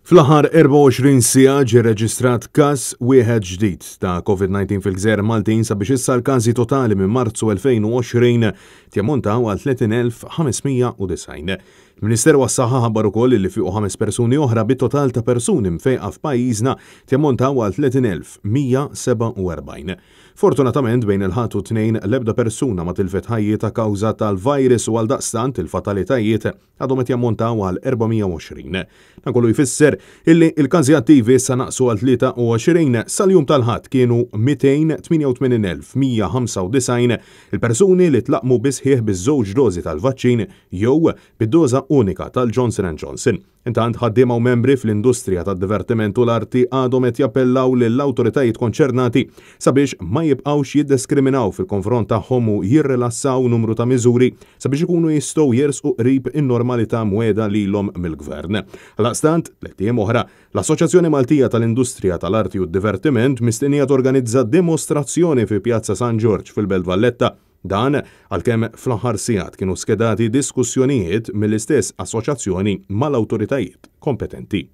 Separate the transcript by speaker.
Speaker 1: Fl-aħħar 24 siegħa ġie reġistrat każ wieħed ġdid ta' COVID-19 fil-Gżejjer Maltin sabiex issa l-każi totali minn Marzu 2020 jammontaw għal 30,590. Il-Ministeru għas-Saħħa ħabbar ukoll li fiequ ħames persuni oħra bit-total ta' persuni mfejqa f'pajjiżna jammontaw għal 30,147. Fortunatament bejn il-Ħadd u t-Tnejn l-ebda persuna ma tilfet ħajjitha kawża tal-virus u għaldaqstant il-fatalitajiet għadhom qed jammontaw għal 420. Dan kollu jfisser illi l-każi attivi issa naqsu għal 23 sal-jum tal-Ħadd kienu 288,195 il-persuni li tlaqqmu bis-sħiħ biż-żewġ dożi tal-vaċċin jew bid-doża unika tal-Johnson and Johnson. Intant, ħaddiema u membri fl-industrija tad-divertiment u l-arti għadhom qed jappellaw lill-awtoritajiet konċernati sabiex ma jibqgħux jiddiskriminaw fil-konfront tagħhom u jirrilassaw numru ta' miżuri sabiex ikunu jistgħu jersqu qrib in-normalità mwegħda lilhom mill-Gvern. Għaldaqstant, tlett ijiem oħra, l-Assoċjazzjoni Maltija tal-Industrija tal-Arti u d-Divertiment mistennija torganizza dimostrazzjoni fi Pjazza San Ġorġ fil-Belt Valletta. Dan għalkemm fl-aħħar sigħat kienu skedati diskussjonijiet mill-istess assoċjazzjoni mal-awtoritajiet kompetenti.